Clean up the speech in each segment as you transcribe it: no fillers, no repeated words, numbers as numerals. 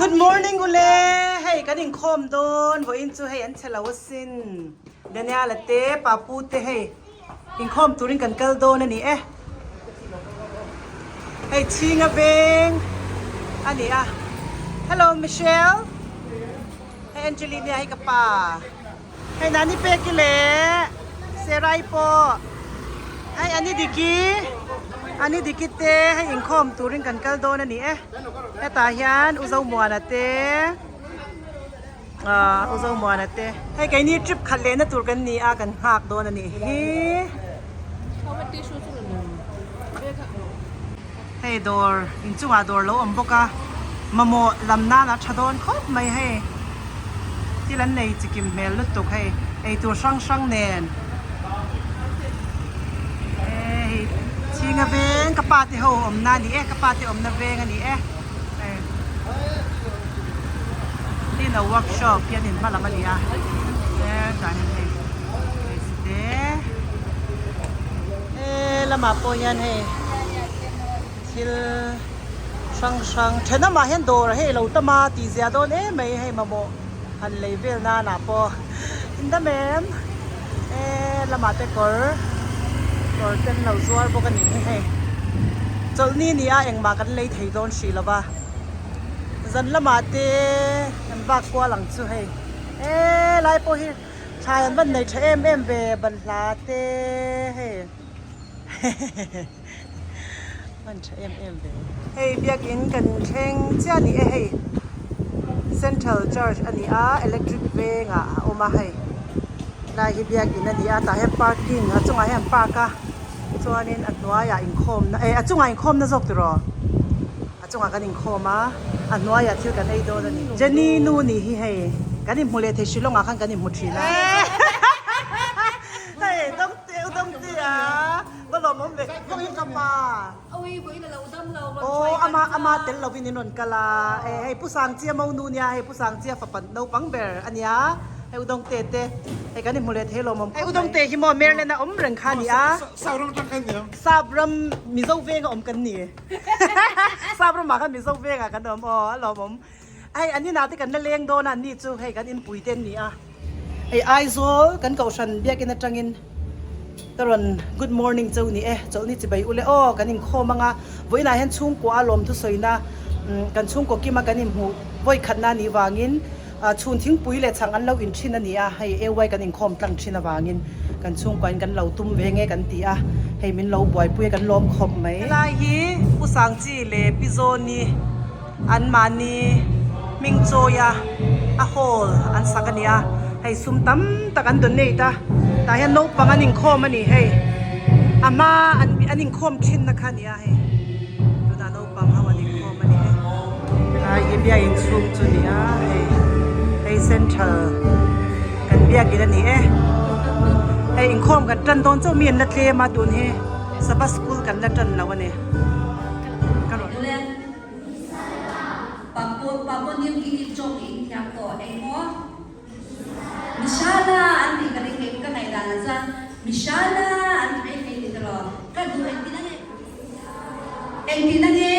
Good morning ule hei kan inkhawm dawn vawiin chu hei an che lo asin Daniel-a te Papu te hei inkhawm turin kan kal dawn a ni e hei chhinga veng a ni a hello Michelle hei Angelina hei ka pa. Hei Nani Peki leh Serai pawh hei Ani Diki Ani Diki te hei inkhawm turin kan kal dawn a ni e hetah hian U Zomuana te ahh U Zomuana te hei keini trip khat lehna tur kan ni a kan nghak dawn a nih hi hei dawr inchungah dawr lo awm bawk a mamawh lam nan a tha dawn khawp mai hei thil an nei chikim hmel lutuk hei eitur hrang hrang nen hei chhinga veng ka pa te ho awmna a ni e ka pa te awmna veng a ni e hei tin a workshop hian in hma lam a ni a hetah hian hei hmeichhe te he lamah pawh hian hei thil hrang hrang thenawmah hian dawr hei lo tam a tih ziah dawn em mai hei mamawh han lei vel nanah pawh in dam em he lamah te kawr kawr te an lo zuar bawk a ni hi hei chawlhni ni a engmah kan lei thei dawn hrih lo va zan lamah te an vak kual ang chu hei he lai pawh hi thlai an van nei tha em em ve banhla te hei hehehe. Hman tha em em ve. Hei biakin kan thleng chiah a ni e hei Central Church a ni a electric vengah a awm a hei lai hi biakin a ni a tah hian parking a chungah hian park a chuanin a hnuaiah inkhawmna eh a chungah inkhawmna zawk tiraw a chungah kan inkhawm a a hnuaiah thil kan ei dawn a ni Jenny nu nih hi hei kan inhmu leh thei Shillong ah khan kan inhmu thin a hei dawngte u dawngte a. Va lawm awm ve, kawng hi ka pa. Aw ama ama tel lovin in rawn kal a, e hei Pu Sangchia mo nu nia, hei Pu Sangchia fapa naupang ber a nia, hei Udawngte te, hei kan inhmu leh thei lawm awm khawp mai. Hei Udawngte hi maw Maryland a awm reng kha a ni a. Sap ram atang kan ni ang. Sap ram Mizo venga awm kan ni. Sap ramah khan Mizo vengah kan awm aw a lawm awm. Hei an inah te kan la leng dawn a, an ni chu hei kan inpui te an ni a. Hei Aizawl kan kohhran biakin atangin ka rawn good morning cheu ni e, chawlhni chibai ule aw kan inkhawm anga vawiinah hian chhungkua a lawmthu sawina kan chhungkaw kima kan inhmuh vawi khatna a nih vangin chhun thingpui leh chhang an lo in thin a ni a, hei AY kan inkhawm tlang thin avangin kan chhungkuain kan lo tum ve nge kan ti a, hei min lo buaipui a kan lawm khawp mai. Helai hi Pu Sangchi leh Pi Zawni. An mahni hming chawia a hall an sak a ni a, hei sum tam tak an donate a, tah hian naupang an inkhawm a ni hei, a hma an an inkhawm thin na kha a ni a hei, tunah naupang ho an inkhawm a ni e, helai hi biakin chhung chu a ni a hei, hei central kan biakin a ni e, hei inkhawm kan tan dawn chauh mi an la tlem a tun hi sabbath school kan la tan lo a ni. Papua New Guinea tawng in thiam tawh eng maw? Mishala an tih ka ring em ka ngaihdan ah chuan Mishala an ti mai thei ni tawh ka duh engtin ange engtin ange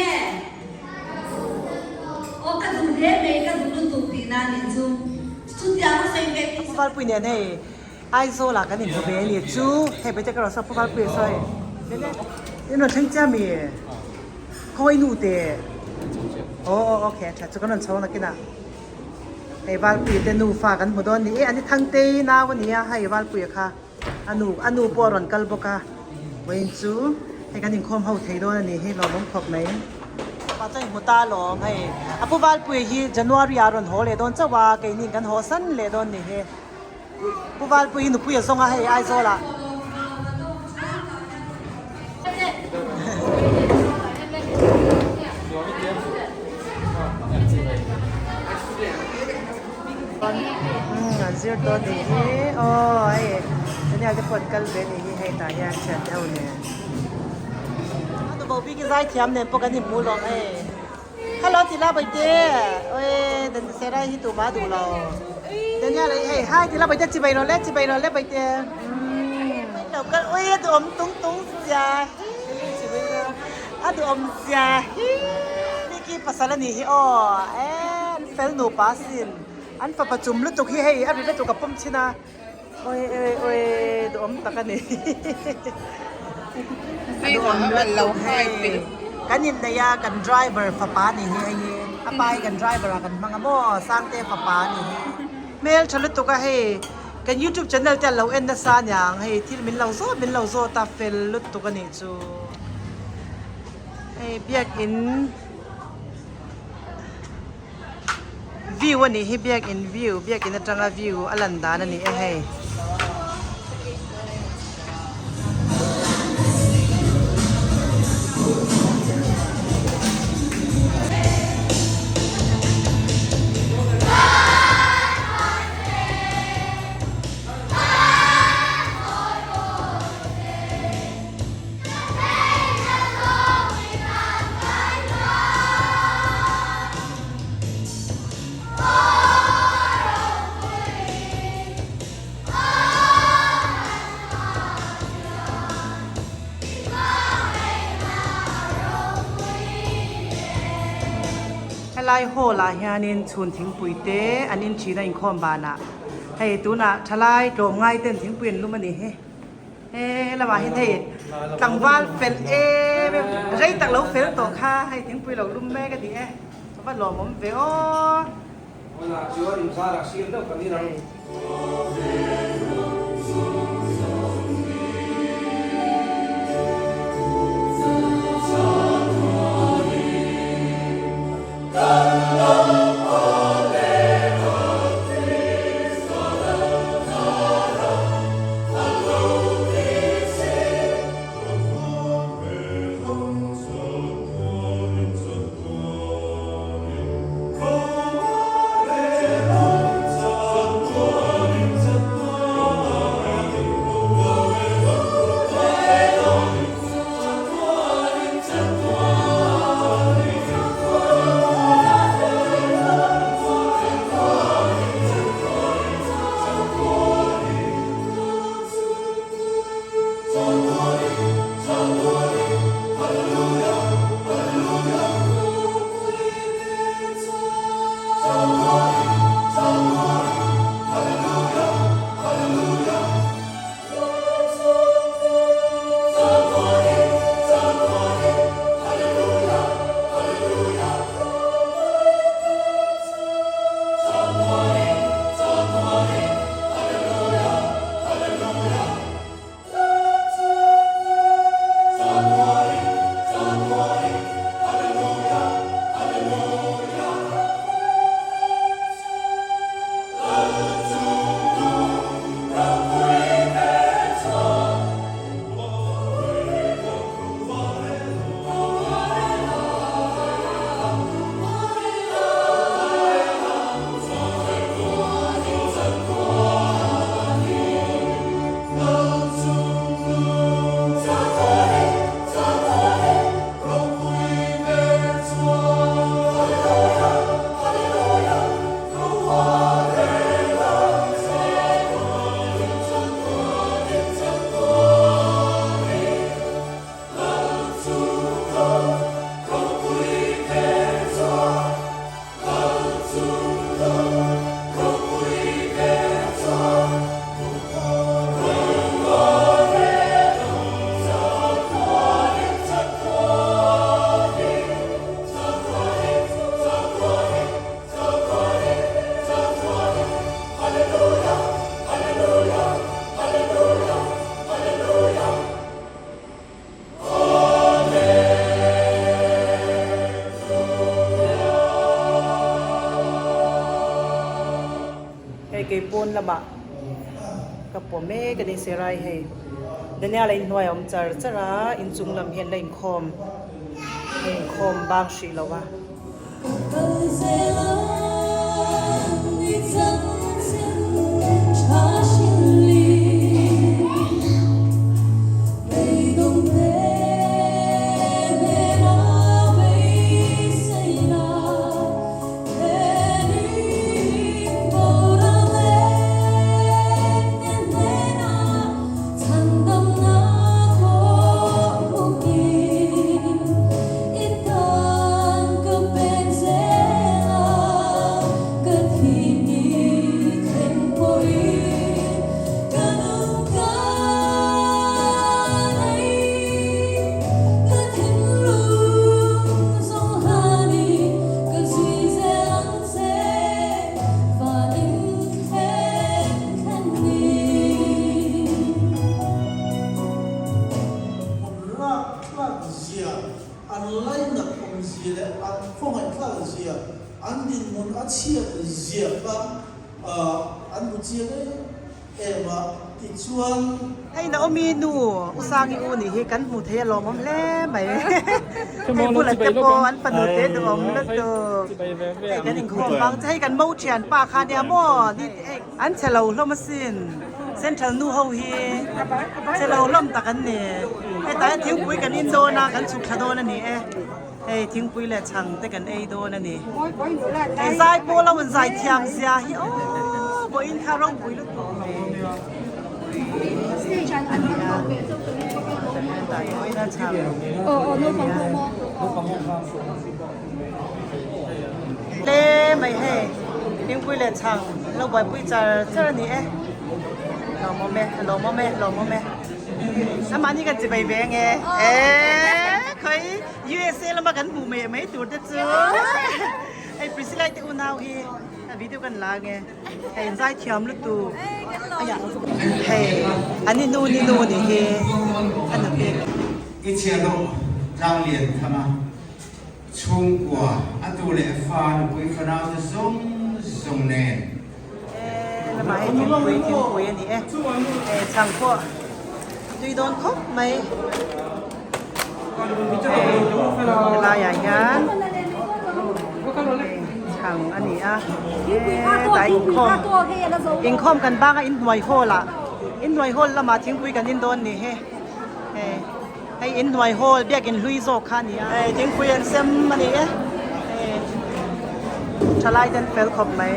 aw ka duh hle mai ka duh lutuk tihna a nih chu chutiang a sawi ve Pu Valpui nen hei Aizawl ah kan inhmu ve a ni chu hei Bete ka rawn sawi Pu Valpui a sawi in rawn thleng chiah mi khawi nu te aw aw okay tha chu kan rawn chho nakin ah hei Valpui te nufa kan hmu dawn ni e ani Thangtei nau a nia hei Valpui a kha a nu a nu pawh a rawn kal bawk a vawiin chu hei kan inkhawm ho thei dawn a ni hi lawmawm khawp mai. Pa chuan i hmu ta alawm hei a Pu Valpui hi January ah a rawn haw leh dawn chauh a keini kan haw san leh dawn ni hi. Pu Valpui hi nupui a zawng a hei Aizawl ah. An zir dawn nih hi aw hei Daniel te pawh an kal ve nih hi hei tah hian thian te ho nen. A nubo bik hi zaithiam nen pawh kan inhmu lawm hei. Hello Tila Baite oi Dan Serai hi tuma duh lo Daniel ei hei hi Tila Baite chibai rawh le chibai rawh le Baite lo kal oi a duhawm tung tung zia hi a duhawm zia hi Niki pasal a nih hi aw e. fel nupa asin an fapa chum lutuk hi hei a ri lutuk a pawm chhin a awi awi awi duhawm tak a ni a duhawm lutuk hei kan inneih a kan driver fapa a nih hi hei hi a pa hi kan driver ah kan hmang a maw Sangte fapa a nih hi hmeltha lutuk a hei kan youtube channel te an lo en nasa aniang hei thil min lo zawt min lo zawt a fel lutuk a nih chu hei biakin. View a nih hi biakin view biakin atanga view a lan dan a ni e hei. Helai hall ah hianin chhun thingpui te an in thin a inkhawm banah hei tunah thalai tlawmngai ten thingpui an lum a ni hi. He lamah hian hei tlangval fel em em rei tak lo fel tawh kha hei thingpui lo lum mek a ni e a va lawmawm ve aw. Hmunah chuan inzarah sir deuh kan inang. Hei kei pawn lamah ka pawh mek a ni Serai hei Daniel a inhnuai a awm char char a inchung lam hian la inkhawm la inkhawm bang hrih lo a. An dinhmun a chhiat zia kha an hmu chiang em em a, tichuan. Hei Naomi nu Usangi u nih hi kan hmu thei a lawmawm hle mai. Hei bulah te pawh an fanu te duhawm lutuk. Hei kan inkhawm vang che hei kan mo thian pa kha nia maw ni hei an chhe lo hlawm asin central nu ho hi chhe lo hlawm tak an ni. Hetah hian thingpui kan in dawn a kan chhuk thla dawn a ni e. Hei thingpui leh chhang te kan ei dawn a ni. Hei zai pawh lo in zai thiam zia hi aww vawiin kha ropui lutuk mai. Hle mai hei thingpui leh chhang lo buaipui char char a ni e. Lawmawm e lawmawm e lawmawm e. Amahni kan chibai ve ange. Eee khawi USA lama kan hmuh mai mai tur te chu hei Priscilla te unau hi a video kan la ange hei an zai thiam lutuk hei an i nu ni nu ni hi a nupi. I chhiahhlawh tlang lian tham a, chhungkua a tu leh fa nupui fanau te zawng zawng nen. E lamah hei thingpui thingpui a ni e e chhang pawh tui dawn khawp mai helaiah hian chhang a ni a hetah inkhawm inkhawm kan bang a inhnuai hall ah inhnuai hall lamah thingpui kan in dawn ni he hei inhnuai hall biakin hlui zawk kha a ni a hei thingpui an sem a ni e hei thalai te an fel khawp mai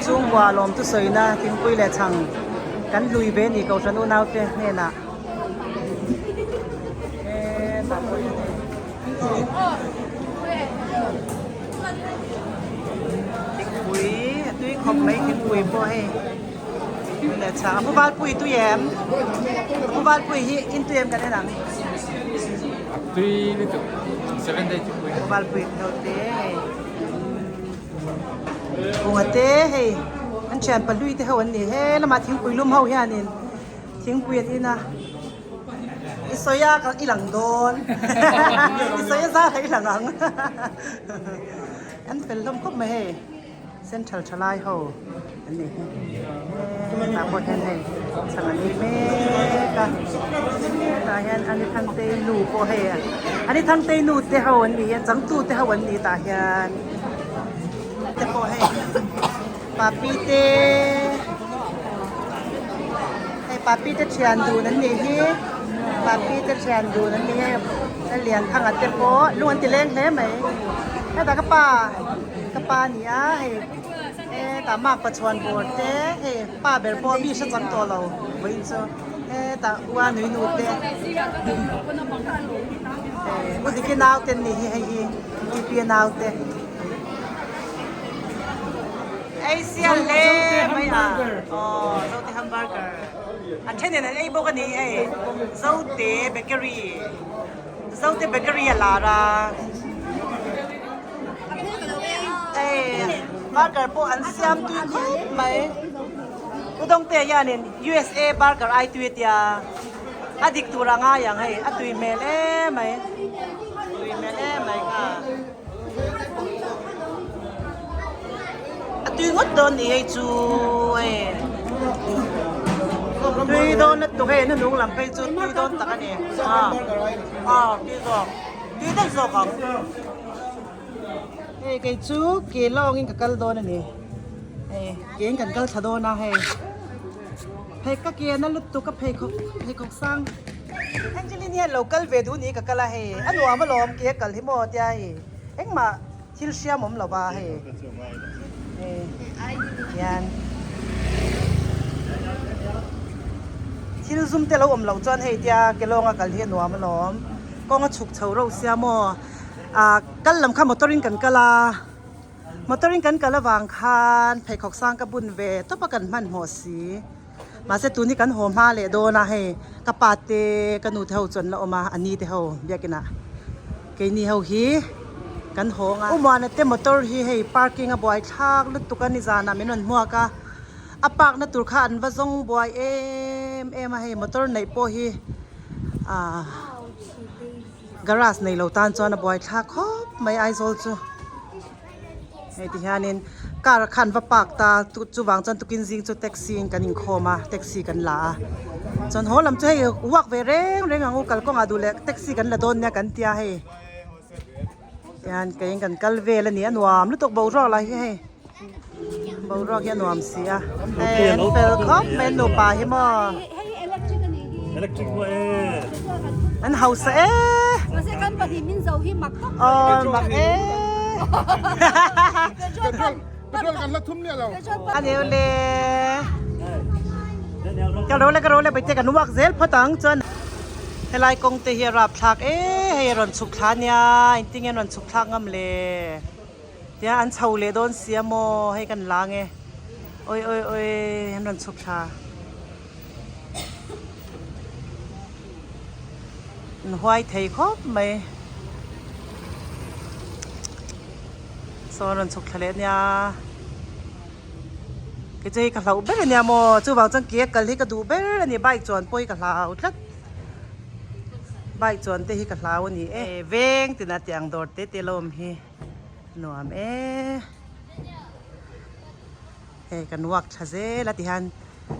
chhungkua lawm chu sawina thingpui leh chhang kan hlui ve a ni kohhran unau te hnenah hetah pawh hian hei thingpui a tui khawp mai thingpui pawh hei. Leh chhang a pu Valpui tui em? Pu Valpui hi in tui em kan en ang. Tui lutuk 7 day tui. Pu Valpui lo te hei. Bunga te hei an thian pahlui te ho an ni he lamah thingpui lum ho hianin thingpui an in a. I sawi a i lang dawn. I sawi a zar i lang ang. An fel hlawm khawp mai hei. Central thalai ho an ni hi hetah pawh hian hei chhang an ni mek a hetah hian ani thangtei nu pawh hei ani thangtei nu te ho an ni hi a changtu te ho an ni tah hian te pawh hei papi te hei papi te thian dun an nih hi papi te thian dun an ni hei a lian thanga te pawh lung an ti leng hle mai hetah ka pa. Ka pa a ni a hei hetah mark pachuan bawr te hei pa ber pawh mi hre chang tawh lo vawiin chu hetah ua nui nu te hei u diki nau te an nih hi hei hi TP-a nau te ei sial hle mai a aw zote hamburger an thenin an ei bawk a ni hei zote bakery zote bakery a lar a. Burger pawh an siam tui khawp mai. Udawngte hianin USA burger ai tui a tia a dik tur a ngai ang hei a tui hmel em mai tui hmel em mai kha. A tui ngawt dawn ni hei chu hei tui dawn lutuk hei hnuhnung lam phei chu tui dawn tak a ni a tui zawk tui daih zawk ang. Hei kei chu ke lawngin ka kal dawn a ni hei kein kan kal thla dawn a hei phei ka ke na lutuk a pheikhawk pheikhawk sang Angeline hian lo kal ve duh ni ka kal a hei a nuam alawm ke a kal hi maw tia hei engmah thil hriam awm lo va hei hei hian thil zum te lo awm loh chuan hei tia ke lawnga kal hi a nuam alawm kawng a chhuk chho reuh sia maw. Ah kal lam kha motor in kan kal a motor in kan kal avang khan pheikhawk sang ka bun ve tawp a kan hmanhmawh si mahse tun hi kan haw hma leh dawn a hei ka pa te ka nu te ho chu an la awm a a ni te ho biakin ah keini ho hi kan haw ang a Umuana te motor hi hei parking a buai thlak lutuk a nizanah min rawn hmuak a a park na tur kha an va zawng buai em em a hei motor neih pawh hi ah. Garage nei lo tan chuan a buai thlak khawp mai Aizawl chu. Hei ti hianin car khan va park ta chuvang chuan tukin zing chu taxi in kan inkhawm a taxi kan la a chuan haw lam chu hei walk ve reng reng ang u kalkawngah duh leh taxi kan la dawn nia kan tia hei tihian keiin kan kal vel a ni a nuam lutuk boruak lah hi hei boruak hi a nuam si a hei an fel khawp mai an nupa hi maw. An hausa e. Mahse kan pahnih min zo hi mak tawp. Aw mak e. Petrol petrol kan la thum nia lo. A neu le. Ka ro le ka ro le baite kan walk zel phawt ang chuan helai kawng te hi a rap thlak e hei a rawn chhuk thla nia engtin nge an rawn chhuk thlak ngam le tia an chho leh dawn sia maw hei kan la nge oi oi oi an rawn chhuk thla. An huai thei khawp mai saw an rawn chhuk thla leh ania kei chu hei ka hlauh ber ania maw chuvang chuan ke a kal hi ka duh ber ani bike chuan pawh hi ka hlau tlat bike chuan te hi ka hlau ani e veng tina tiang dawr te te lo awm hi nuam e. Hei kan walk tha zel a tihian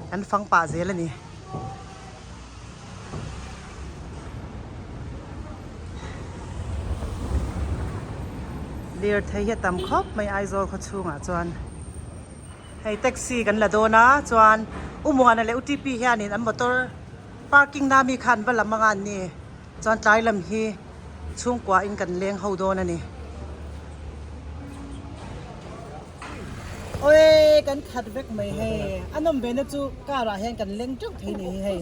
kan fang pah zel a ni. Lirthei hi a tam khawp mai Aizawl khaw chhungah chuan hei taxi kan la dawn a chuan U Muana leh U T P hianin an motor parking na mi kha an va lam anga an ni chuan tlai lam hi chhungkua in kan leng ho dawn a ni. Awii kan khat vek mai hei a nawm ve na chu car ah hian kan leng teuh thei ni hi hei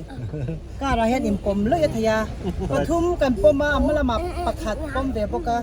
car ah hian inpawm lawih a thei a pathum kan pawm a a hma lamah pakhat pawm ve bawk a.